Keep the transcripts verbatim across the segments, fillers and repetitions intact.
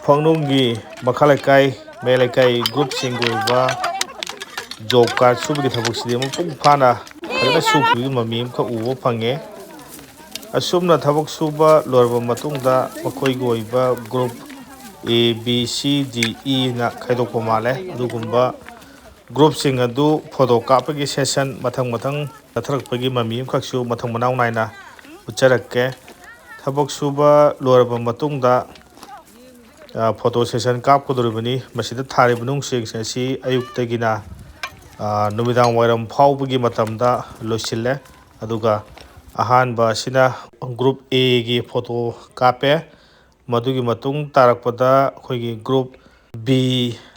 ꯐꯪꯅꯨꯡꯒꯤ ꯃꯈꯥ ꯂꯩꯀꯥꯏ, ꯃꯌꯥꯏ ꯂꯩꯀꯥꯏ ꯒ꯭ꯔꯨꯞꯁꯤꯡꯒꯤ ꯑꯣꯏꯕ ꯖꯣꯕ ꯀꯥꯔꯗ ꯁꯨꯕꯒꯤ ꯊꯕꯛꯁꯤꯗꯤ ꯃꯄꯨꯡ ꯐꯥꯅ ꯐꯖꯅ ꯁꯨꯈꯤꯕꯒꯤ ꯃꯃꯤ ꯑꯃꯈꯛ ꯎꯕ ꯐꯪꯉꯦ꯫ ꯑꯁꯨꯝꯅ ꯊꯕꯛ ꯁꯨꯕ ꯂꯣꯏꯔꯕ ꯃꯇꯨꯡꯗ ꯃꯈꯣꯏꯒꯤ ꯑꯣꯏꯕ group A, B, C, D, E ꯅ ꯈꯥꯏꯗꯣꯛꯄ ꯃꯥꯜꯂꯦ꯫ ꯑꯗꯨꯒꯨꯝꯕ ꯒ꯭ꯔꯨꯞꯁꯤꯡ ꯑꯗꯨ ꯐꯣꯇꯣ ꯀꯥꯞꯄꯒꯤ ꯁꯦꯁꯟ ꯃꯊꯪ ꯃꯊꯪ ꯆꯠꯊꯔꯛꯄꯒꯤ ꯃꯃꯤ ꯑꯃꯈꯛꯁꯨ ꯃꯊꯪ ꯃꯅꯥꯎ ꯅꯥꯏꯅ ꯎꯠꯆꯔꯛꯀꯦ꯫ ꯊꯕꯛ ꯁꯨꯕ ꯂꯣꯏꯔꯕ ꯃꯇꯨꯡꯗ, ꯑ, ꯐꯣꯇꯣ ꯁꯦꯁꯟ ꯀꯥꯞꯀꯗꯧꯔꯤꯕꯅꯤ꯫ ꯃꯁꯤꯗ ꯊꯥꯔꯤꯕ ꯅꯨꯡꯁꯤꯡ ꯑꯁꯤ ꯑꯌꯨꯛꯇꯒꯤꯅ, ꯑ, ꯅꯨꯃꯤꯗꯥꯡ ꯋꯥꯏꯔꯝ ꯐꯥꯎꯕꯒꯤ ꯃꯇꯝꯗ ꯂꯣꯏꯁꯤꯜꯂꯦ꯫ ꯑꯗꯨꯒ ꯑꯍꯥꯟꯕ ꯑꯁꯤꯅ ꯒ꯭ꯔꯨꯞ Aꯒꯤ ꯐꯣꯇꯣ ꯀꯥꯞꯄꯦ꯫ ꯃꯗꯨꯒꯤ ꯃꯇꯨꯡ ꯇꯥꯔꯛꯄꯗ ꯑꯩꯈꯣꯏꯒꯤ ꯒ꯭ꯔꯨꯞ B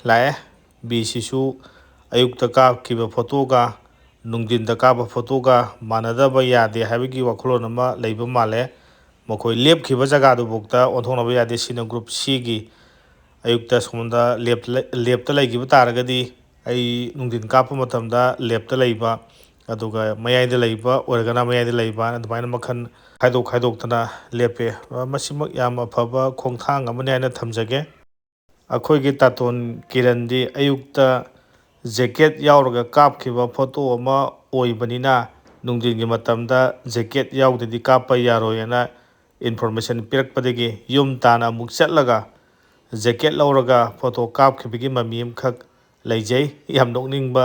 ꯂꯥꯛꯑꯦ꯫ Bꯁꯤꯁꯨ ꯑꯌꯨꯛꯇ ꯀꯥꯞꯈꯤꯕ ꯐꯣꯇꯣꯒ ꯅꯨꯡꯊꯤꯟꯗ ꯀꯥꯞꯄ ꯐꯣꯇꯣꯒ ꯃꯥꯟꯅꯗꯕ ꯌꯥꯗꯦ ꯍꯥꯏꯕꯒꯤ ꯋꯥꯈꯜꯂꯣꯟ ꯑꯃ ꯂꯩꯕ ꯃꯥꯜꯂꯦ꯫ ꯃꯈꯣꯏ ꯂꯦꯞꯈꯤꯕ ꯖꯒꯥꯗꯨꯐꯥꯎꯗ ꯑꯣꯟꯊꯣꯛꯅꯕ ꯌꯥꯗꯦ꯫ ꯁꯤꯅ ꯒ꯭ꯔꯨꯞ Cꯒꯤ꯫ ꯑꯌꯨꯛꯇ ꯁꯣꯝꯗ ꯂꯦꯞꯇ ꯂꯩ-, ꯂꯦꯞꯇ ꯂꯩꯈꯤꯕ ꯇꯥꯔꯒꯗꯤ ꯑꯩ ꯅꯨꯡꯊꯤꯟ ꯀꯥꯞꯄ ꯃꯇꯝꯗ ꯂꯦꯞꯇ ꯂꯩꯕ, ꯑꯗꯨꯒ ꯃꯌꯥꯏꯗ ꯂꯩꯕ ꯑꯣꯏꯔꯒꯅ ꯃꯌꯥꯏꯗ ꯂꯩꯕ, ꯑꯗꯨꯃꯥꯏꯅ ꯃꯈꯜ ꯈꯥꯏꯗꯣꯛ ꯈꯥꯏꯗꯣꯛꯇꯅ ꯂꯦꯞꯄꯦ꯫ ꯃꯁꯤꯃꯛ ꯌꯥꯝ ꯑꯐꯕ ꯈꯣꯡꯊꯥꯡ ꯑꯃꯅꯤ ꯍꯥꯏꯅ ꯊꯝꯖꯒꯦ꯫ ꯑꯩꯈꯣꯏꯒꯤ ꯇꯥꯇꯣꯟ ꯀꯤꯔꯟꯗꯤ ꯑꯌꯨꯛꯇ ꯖꯦꯀꯦꯠ ꯌꯥꯎꯔꯒ ꯀꯥꯞꯈꯤꯕ ꯐꯣꯇꯣ ꯑꯃ ꯑꯣꯏꯕꯅꯤꯅ, ꯅꯨꯡꯊꯤꯟꯒꯤ ꯃꯇꯝꯗ ꯖꯦꯀꯦꯠ ꯌꯥꯎꯗ꯭ꯔꯗꯤ ꯀꯥꯞꯄ ꯌꯥꯔꯣꯏꯅ ꯏꯟꯐꯣꯔꯃꯦꯁꯟ ꯄꯤꯔꯛꯄꯗꯒꯤ ꯌꯨꯝ ꯇꯥꯟꯅ ꯑꯃꯨꯛ ꯆꯠꯂꯒ ꯖꯦꯀꯦꯠ ꯂꯧꯔꯒ ꯐꯣꯇꯣ ꯀꯥꯞꯈꯤꯕꯒꯤ ꯃꯃꯤ ꯑꯃꯈꯛ ꯂꯩꯖꯩ꯫ ꯌꯥꯝ ꯅꯣꯛꯅꯤꯡꯕ,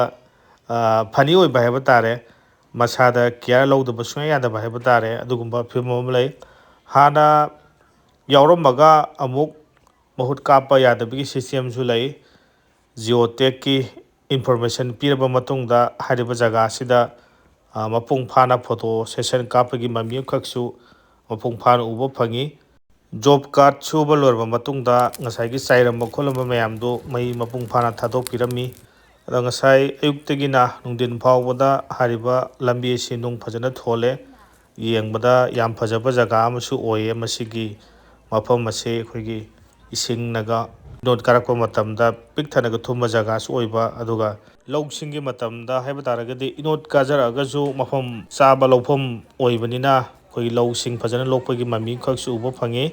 ꯑ, ꯐꯅꯤ ꯑꯣꯏꯕ ꯍꯥꯏꯕ ꯇꯥꯔꯦ꯫ ꯃꯁꯥꯗ ꯀꯤꯌꯥꯔ ꯂꯧꯗꯕ ꯁꯨꯡꯌꯥ ꯌꯥꯗꯕ ꯍꯥꯏꯕ ꯇꯥꯔꯦ꯫ ꯑꯗꯨꯒꯨꯝꯕ ꯐꯤꯕꯝ ꯑꯃ ꯂꯩ꯫ ꯍꯥꯟꯅ ꯌꯥꯎꯔꯝꯃꯒ ꯑꯃꯨꯛ ꯃꯍꯨꯠ ꯀꯥꯞꯄ ꯌꯥꯗꯕꯒꯤ ꯁꯤꯁꯇꯦꯝꯁꯨ ꯂꯩ꯫ ꯖꯤꯑꯣꯇꯦꯛꯀꯤ ꯏꯟꯐꯣꯔꯃꯦꯁꯟ ꯄꯤꯔꯕ ꯃꯇꯨꯡꯗ ꯍꯥꯏꯔꯤꯕ ꯖꯒꯥ ꯑꯁꯤꯗ, ꯑ, ꯃꯄꯨꯡ ꯐꯥꯅ ꯐꯣꯇꯣ ꯁꯦꯁꯟ ꯀꯥꯞꯄꯒꯤ ꯃꯃꯤ ꯑꯃꯈꯛꯁꯨ ꯃꯄꯨꯡ ꯐꯥꯅ ꯎꯕ ꯐꯪꯉꯤ꯫ ꯖꯣꯕ ꯀꯥꯔꯗ ꯁꯨꯕ ꯂꯣꯏꯔꯕ ꯃꯇꯨꯡꯗ ꯉꯁꯥꯏꯒꯤ ꯆꯥꯏꯔꯝꯕ ꯈꯣꯠꯂꯝꯕ ꯃꯌꯥꯝꯗꯨ ꯃꯩ ꯃꯄꯨꯡ ꯐꯥꯅ ꯊꯥꯗꯣꯛꯄꯤꯔꯝꯃꯤ꯫ ꯑꯗꯣ ꯉꯁꯥꯏ ꯑꯌꯨꯛꯇꯒꯤꯅ ꯅꯨꯡꯊꯤꯟ ꯐꯥꯎꯕꯗ ꯍꯥꯏꯔꯤꯕ ꯂꯝꯕꯤ ꯑꯁꯤ ꯅꯨꯡ ꯐꯖꯅ ꯊꯣꯜꯂꯦ꯫ ꯌꯦꯡꯕꯗ ꯌꯥꯝ ꯐꯖꯕ ꯖꯒꯥ ꯑꯃꯁꯨ ꯑꯣꯏꯌꯦ꯫ ꯃꯁꯤꯒꯤ ꯃꯐꯝ ꯑꯁꯤ ꯑꯩꯈꯣꯏꯒꯤ ꯏꯁꯤꯡꯅꯒ ꯏꯅꯣꯠ ꯀꯥꯔꯛꯄ ꯃꯇꯝꯗ ꯄꯤꯛ ꯊꯟꯅꯒ ꯊꯨꯝꯕ ꯖꯒꯥꯁꯨ ꯑꯣꯏꯕ, ꯑꯗꯨꯒ ꯂꯧꯁꯤꯡꯒꯤ ꯃꯇꯝꯗ ꯍꯥꯏꯕ ꯇꯥꯔꯒꯗꯤ ꯏꯅꯣꯠ ꯀꯥꯖꯔꯛꯑꯒꯁꯨ ꯃꯐꯝ ꯆꯥꯕ ꯂꯧꯐꯝ ꯑꯣꯏꯕꯅꯤꯅ ꯑꯩꯈꯣꯏꯒꯤ ꯂꯧꯁꯤꯡ ꯐꯖꯅ ꯂꯣꯛꯄꯒꯤ ꯃꯃꯤ ꯈꯛꯁꯨ ꯎꯕ ꯐꯪꯉꯤ꯫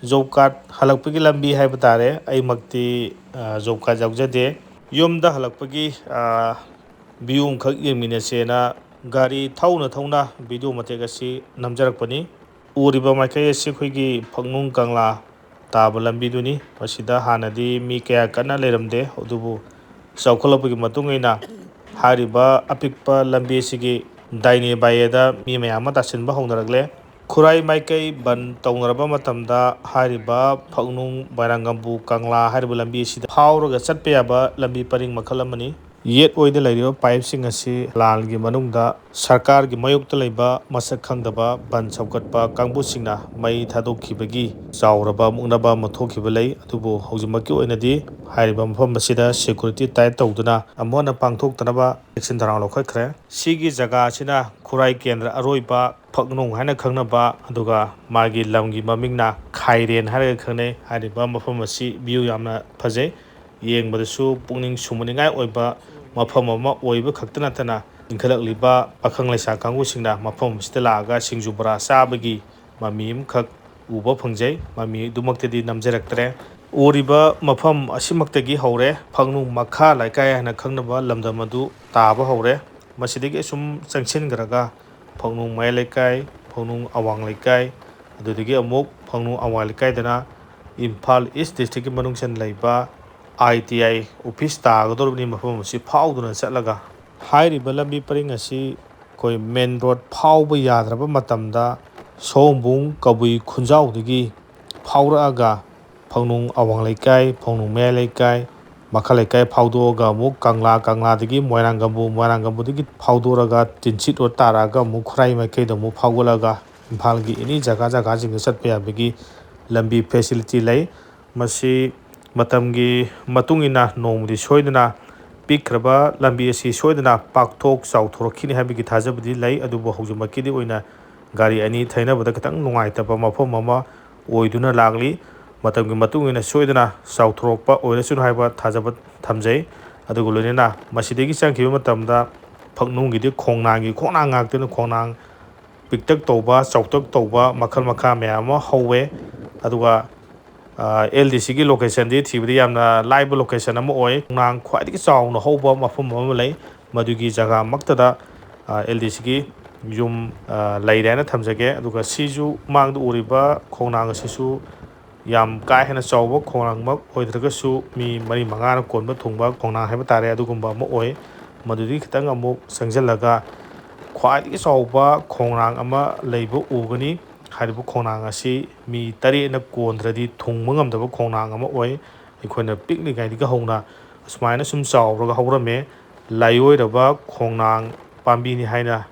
ꯖꯣꯕ ꯀꯥꯔꯗ ꯍꯜꯂꯛꯄꯒꯤ ꯂꯝꯕꯤ ꯍꯥꯏꯕ ꯇꯥꯔꯦ꯫ ꯑꯩꯃꯛꯇꯤ, ꯑ, ꯖꯣꯕ ꯀꯥꯔꯗ ꯌꯥꯎꯖꯗꯦ꯫ ꯌꯨꯝꯗ ꯍꯜꯂꯛꯄꯒꯤ, ꯑ, ꯚ꯭ꯌꯨ ꯑꯃꯈꯛ ꯌꯦꯡꯃꯤꯟꯅꯁꯦꯅ ꯒꯥꯔꯤ ꯊꯧꯅ ꯊꯧꯅ ꯚꯤꯗꯤꯑꯣ ꯃꯇꯦꯛ ꯑꯁꯤ ꯅꯝꯖꯔꯛꯄꯅꯤ꯫ ꯎꯔꯤꯕ ꯃꯥꯏꯀꯩ ꯑꯁꯤ ꯑꯩꯈꯣꯏꯒꯤ ꯐꯛꯅꯨꯡ ꯀꯪꯂꯥ ꯇꯥꯕ ꯂꯝꯕꯤꯗꯨꯅꯤ꯫ ꯃꯁꯤꯗ ꯍꯥꯟꯅꯗꯤ ꯃꯤ ꯀꯌꯥ ꯀꯟꯅ ꯂꯩꯔꯝꯗꯦ, ꯑꯗꯨꯕꯨ ꯆꯥꯎꯈꯠꯂꯛꯄꯒꯤ ꯃꯇꯨꯡ ꯏꯟꯅ ꯍꯥꯏꯔꯤꯕ ꯑꯄꯤꯛꯄ ꯂꯝꯕꯤ ꯑꯁꯤꯒꯤ ꯗꯥꯏꯅꯦ ꯕꯥꯏꯌꯦꯗ ꯃꯤ ꯃꯌꯥꯝ ꯑꯃ ꯇꯥꯁꯤꯟꯕ ꯍꯧꯅꯔꯛꯂꯦ꯫ ꯈꯨꯔꯥꯏ ꯃꯥꯏꯀꯩ ꯕꯟ ꯇꯧꯅꯔꯕ ꯃꯇꯝꯗ ꯍꯥꯏꯔꯤꯕ ꯐꯛꯅꯨꯡ ꯃꯣꯏꯔꯥꯡꯒꯝꯕꯨ ꯀꯪꯂꯥ ꯍꯥꯏꯔꯤꯕ ꯂꯝꯕꯤ ꯑꯁꯤꯗ ꯐꯥꯎꯔꯒ ꯆꯠꯄ ꯌꯥꯕ ꯂꯝꯕꯤ ꯄꯔꯤꯡ ꯃꯈꯜ ꯑꯃꯅꯤ꯫ ꯌꯦꯠ ꯑꯣꯏꯗ ꯂꯩꯔꯤꯕ ꯄꯥꯏꯞꯁꯤꯡ ꯑꯁꯤ ꯂꯥꯟꯒꯤ ꯃꯅꯨꯡꯗ ꯁꯔꯀꯥꯔꯒꯤ ꯃꯥꯌꯣꯛꯇ ꯂꯩꯕ ꯃꯁꯛ ꯈꯪꯗꯕ ꯕꯟ ꯁꯧꯒꯠꯄ ꯀꯥꯡꯕꯨꯁꯤꯡꯅ ꯃꯩ ꯊꯥꯗꯣꯛꯈꯤꯕꯒꯤ ꯆꯥꯎꯔꯕ ꯃꯨꯛꯅꯕ ꯑꯃ ꯊꯣꯛꯈꯤꯕ ꯂꯩ꯫ ꯑꯗꯨꯕꯨ ꯍꯧꯖꯤꯛꯃꯛꯀꯤ ꯑꯣꯏꯅꯗꯤ ꯍꯥꯏꯔꯤꯕ ꯃꯐꯝ ꯑꯁꯤꯗ ꯁꯦꯀ꯭ꯌꯨꯔꯤꯇꯤ ꯇꯥꯏꯠ ꯇꯧꯗꯨꯅ ꯑꯃꯨꯛ ꯍꯟꯅ ꯄꯥꯡꯊꯣꯛꯇꯅꯕ ꯑꯦꯛꯁꯟ ꯊꯧꯔꯥꯡ ꯂꯧꯈꯠꯈ꯭ꯔꯦ꯫ ꯁꯤꯒꯤ ꯖꯒꯥ ꯑꯁꯤꯅ ꯈꯨꯔꯥꯏ ꯀꯦꯟꯗ꯭ꯔ ꯑꯔꯣꯏꯕ ꯐꯛꯅꯨꯡ ꯍꯥꯏꯅ ꯈꯪꯅꯕ, ꯑꯗꯨꯒ ꯃꯥꯒꯤ ꯂꯝꯒꯤ ꯃꯃꯤꯡꯅ ꯈꯥꯏꯔꯦꯟ ꯍꯥꯏꯔꯒ ꯈꯪꯅꯩ꯫ ꯍꯥꯏꯔꯤꯕ ꯃꯐꯝ ꯑꯁꯤ ꯚ꯭ꯌꯨ ꯌꯥꯝꯅ ꯐꯖꯩ, ꯌꯦꯡꯕꯗꯁꯨ ꯄꯨꯛꯅꯤꯡ ꯁꯨꯝꯍꯠꯅꯤꯡꯉꯥꯏ ꯑꯣꯏꯕ ꯃꯐꯝ ꯑꯃ ꯑꯣꯏꯕ ꯈꯛꯇ ꯅꯠꯇꯅ, ꯏꯟꯈꯠꯂꯛꯂꯤꯕ ꯄꯥꯈꯪ ꯂꯩꯁꯥ ꯀꯥꯡꯕꯨꯁꯤꯡꯅ ꯃꯐꯝ ꯑꯁꯤꯗ ꯂꯥꯛꯑꯒ ꯁꯤꯡꯖꯨ ꯕꯣꯔꯥ ꯆꯥꯕꯒꯤ ꯃꯃꯤ ꯑꯃꯈꯛ ꯎꯕ ꯐꯪꯖꯩ꯫ ꯃꯃꯤ ꯑꯗꯨꯃꯛꯇꯗꯤ ꯅꯝꯖꯔꯛꯇ꯭ꯔꯦ꯫ ꯎꯔꯤꯕ ꯃꯐꯝ ꯑꯁꯤꯃꯛꯇꯒꯤ ꯍꯧꯔꯦ, ꯐꯛꯅꯨꯡ ꯃꯈꯥ ꯂꯩꯀꯥꯏ ꯍꯥꯏꯅ ꯈꯪꯅꯕ ꯂꯝꯗꯝ ꯑꯗꯨ ꯇꯥꯕ ꯍꯧꯔꯦ꯫ ꯃꯁꯤꯗꯒꯤ ꯑꯁꯨꯝ ꯆꯪꯁꯤꯟꯈ꯭ꯔꯒ ꯐꯛꯅꯨꯡ ꯃꯌꯥꯏ ꯂꯩꯀꯥꯏ, ꯐꯛꯅꯨꯡ ꯑꯋꯥꯡ ꯂꯩꯀꯥꯏ, ꯑꯗꯨꯗꯒꯤ ꯑꯃꯨꯛ ꯐꯛꯅꯨꯡ ꯑꯋꯥꯡ ꯂꯩꯀꯥꯏꯗꯅ ꯏꯝꯐꯥꯜ ꯏꯁ ꯗꯤꯁꯇ꯭ꯔꯤꯛꯀꯤ ꯃꯅꯨꯡ ꯆꯟ ꯂꯩꯕ ꯑꯥꯏ ꯇꯤ ꯑꯥꯏ ꯑꯣꯐꯤꯁ ꯇꯥꯒꯗꯧꯔꯤꯕꯅꯤ꯫ ꯃꯐꯝ ꯑꯁꯤ ꯐꯥꯎꯗꯨꯅ ꯆꯠꯂꯒ ꯍꯥꯏꯔꯤꯕ ꯂꯝꯕꯤ ꯄꯔꯤꯡ ꯑꯁꯤ ꯑꯩꯈꯣꯏ ꯃꯦꯟ ꯔꯣꯗ ꯐꯥꯎꯕ ꯌꯥꯗ꯭ꯔꯕ ꯃꯇꯝꯗ ꯁꯑꯣꯝꯕꯨꯡ ꯀꯕꯨꯏ ꯈꯨꯟꯖꯥꯎꯗꯒꯤ ꯐꯥꯎꯔꯛꯑꯒ ꯐꯛꯅꯨꯡ ꯑꯋꯥꯡ ꯂꯩꯀꯥꯏ, ꯐꯛꯅꯨꯡ ꯃꯌꯥꯏ ꯂꯩꯀꯥꯏ, ꯃꯈꯥ ꯂꯩꯀꯥꯏ ꯐꯥꯎꯗꯣꯛꯑꯒ ꯑꯃꯨꯛ ꯀꯪꯂꯥ, ꯀꯪꯂꯥꯗꯒꯤ ꯃꯣꯏꯔꯥꯡꯒꯝꯕꯨ, ꯃꯣꯏꯔꯥꯡꯒꯝꯕꯨꯗꯒꯤ ꯐꯥꯎꯗꯣꯔꯒ ꯇꯤꯟꯁꯤꯠ ꯔꯣꯗ ꯇꯥꯔꯛꯑꯒ ꯑꯃꯨꯛ ꯈꯨꯔꯥꯏ ꯃꯥꯏꯀꯩꯗ ꯑꯃꯨꯛ ꯐꯥꯎꯒꯠꯂꯒ ꯏꯝꯐꯥꯜꯒꯤ ꯑꯦꯅꯤ ꯖꯒꯥ ꯖꯒꯥꯁꯤꯡꯗ ꯆꯠꯄ ꯌꯥꯕꯒꯤ ꯂꯝꯕꯤ ꯐꯦꯁꯤꯂꯤꯇꯤ ꯂꯩ꯫ ꯃꯁꯤ ꯃꯇꯝꯒꯤ ꯃꯇꯨꯡ ꯏꯟꯅ ꯅꯣꯡꯃꯗꯤ ꯁꯣꯏꯗꯅ ꯄꯤꯛꯈ꯭ꯔꯕ ꯂꯝꯕꯤ ꯑꯁꯤ ꯁꯣꯏꯗꯅ ꯄꯥꯛꯊꯣꯛ ꯆꯥꯎꯊꯣꯔꯛꯈꯤꯅꯤ ꯍꯥꯏꯕꯒꯤ ꯊꯥꯖꯕꯗꯤ ꯂꯩ꯫ ꯑꯗꯨꯕꯨ ꯍꯧꯖꯤꯛꯃꯛꯀꯤꯗꯤ ꯑꯣꯏꯅ ꯒꯥꯔꯤ ꯑꯅꯤ ꯊꯩꯅꯕꯗ ꯈꯤꯇꯪ ꯅꯨꯡꯉꯥꯏꯇꯕ ꯃꯐꯝ ꯑꯃ ꯑꯣꯏꯗꯨꯅ ꯂꯥꯛꯂꯤ꯫ ꯃꯇꯝꯒꯤ ꯃꯇꯨꯡ ꯏꯟꯅ ꯁꯣꯏꯗꯅ ꯆꯥꯎꯊꯣꯔꯛꯄ ꯑꯣꯏꯔꯁꯅꯨ ꯍꯥꯏꯕ ꯊꯥꯖꯕ ꯊꯝꯖꯩ꯫ ꯑꯗꯨꯒ ꯂꯣꯏꯅꯅ ꯃꯁꯤꯗꯒꯤ ꯆꯪꯈꯤꯕ ꯃꯇꯝꯗ ꯐꯛꯅꯨꯡꯒꯤꯗꯤ ꯈꯣꯡꯅꯥꯡꯒꯤ ꯈꯣꯡꯅꯥꯡ ꯉꯥꯛꯇꯅ, ꯈꯣꯡꯅꯥꯡ ꯄꯤꯛꯇꯛ ꯇꯧꯕ, ꯆꯥꯎꯇꯛ ꯇꯧꯕ ꯃꯈꯜ ꯃꯈꯥ ꯃꯌꯥꯝ ꯑꯃ ꯍꯧꯋꯦ꯫ ꯑꯗꯨꯒ ꯑꯦꯜ ꯗꯤ ꯁꯤꯒꯤ ꯂꯣꯀꯦꯁꯟꯗꯤ ꯊꯤꯕꯗꯤ ꯌꯥꯝꯅ ꯂꯥꯏꯕ ꯂꯣꯀꯦꯁꯟ ꯑꯃ ꯑꯣꯏ꯫ ꯈꯣꯡꯅꯥꯡ ꯈ꯭ꯋꯥꯏꯗꯒꯤ ꯆꯥꯎꯅ ꯍꯧꯕ ꯃꯐꯝ ꯑꯃ ꯂꯩ, ꯃꯗꯨꯒꯤ ꯖꯒꯥꯃꯛꯇꯗ ꯑꯦꯜ ꯗꯤ ꯁꯤꯒꯤ ꯌꯨꯝ ꯂꯩꯔꯦ ꯍꯥꯏꯅ ꯊꯝꯖꯒꯦ꯫ ꯑꯗꯨꯒ ꯁꯤꯁꯨ ꯃꯥꯡꯗ ꯎꯔꯤꯕ ꯈꯣꯡꯅꯥꯡ ꯑꯁꯤꯁꯨ ꯌꯥꯝ ꯀꯥ ꯍꯦꯟꯅ ꯆꯥꯎꯕ ꯈꯣꯡꯅꯥꯡꯃꯛ ꯑꯣꯏꯗ꯭ꯔꯒꯁꯨ, ꯃꯤ ꯃꯔꯤ ꯃꯉꯥꯅ ꯀꯣꯟꯕ ꯊꯨꯡꯕ ꯈꯣꯡꯅꯥꯡ ꯍꯥꯏꯕ ꯇꯥꯔꯦ, ꯑꯗꯨꯒꯨꯝꯕ ꯑꯃ ꯑꯣꯏ꯫ ꯃꯗꯨꯗꯒꯤ ꯈꯤꯇꯪ ꯑꯃꯨꯛ ꯆꯪꯁꯤꯜꯂꯒ ꯈ꯭ꯋꯥꯏꯗꯒꯤ ꯆꯥꯎꯕ ꯈꯣꯡꯅꯥꯡ ꯑꯃ ꯂꯩꯕ ꯎꯒꯅꯤ꯫ ꯍꯥꯏꯔꯤꯕ ꯈꯣꯡꯅꯥꯡ ꯑꯁꯤ ꯃꯤ ꯇꯔꯦꯠꯅ ꯀꯣꯟꯗ꯭ꯔꯗꯤ ꯊꯨꯡꯕ ꯉꯝꯗꯕ ꯈꯣꯡꯅꯥꯡ ꯑꯃ ꯑꯣꯏ꯫ ꯑꯩꯈꯣꯏꯅ ꯄꯤꯛꯂꯤꯉꯩꯗꯒꯤ ꯍꯧꯅ ꯑꯁꯨꯃꯥꯏꯅ ꯁꯨꯝ ꯆꯥꯎꯔꯒ ꯍꯧꯔꯝꯃꯦ꯫ ꯂꯥꯏꯑꯣꯏꯔꯕ ꯈꯣꯡꯅꯥꯡ ꯄꯥꯝꯕꯤꯅꯤ ꯍꯥꯏꯅ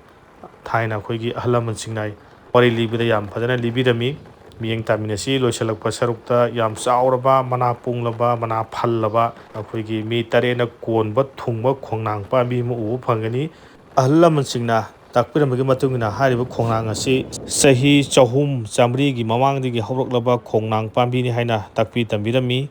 ꯊꯥꯏꯅ ꯑꯩꯈꯣꯏꯒꯤ ꯑꯍꯜ ꯂꯃꯟꯁꯤꯡꯅ ꯋꯥꯔꯤ ꯂꯤꯕꯗ ꯌꯥꯝ ꯐꯖꯅ ꯂꯤꯕꯤꯔꯝꯃꯤ꯫ ꯃꯤꯠꯌꯦꯡ ꯇꯥꯃꯤꯟꯅꯁꯤ ꯂꯣꯏꯁꯤꯜꯂꯛꯄ ꯁꯔꯨꯛꯇ ꯌꯥꯝ ꯆꯥꯎꯔꯕ, ꯃꯅꯥ ꯄꯨꯡꯂꯕ, ꯃꯅꯥ ꯐꯜꯂꯕ, ꯑꯩꯈꯣꯏꯒꯤ ꯃꯤ ꯇꯔꯦꯠꯅ ꯀꯣꯟꯕ ꯊꯨꯡꯕ ꯈꯣꯡꯅꯥꯡ ꯄꯥꯝꯕꯤ ꯑꯃ ꯎꯕ ꯐꯪꯒꯅꯤ꯫ ꯑꯍꯜ ꯂꯃꯟꯁꯤꯡꯅ ꯇꯥꯛꯄꯤꯔꯝꯕꯒꯤ ꯃꯇꯨꯡ ꯏꯟꯅ, ꯍꯥꯏꯔꯤꯕ ꯈꯣꯡꯅꯥꯡ ꯑꯁꯤ ꯆꯍꯤ ꯆꯍꯨꯝ ꯆꯥꯃꯔꯤꯒꯤ ꯃꯃꯥꯡꯗꯒꯤ ꯍꯧꯔꯛꯂꯕ ꯈꯣꯡꯅꯥꯡ ꯄꯥꯝꯕꯤꯅꯤ ꯍꯥꯏꯅ ꯇꯥꯛꯄꯤ ꯇꯝꯕꯤꯔꯝꯃꯤ꯫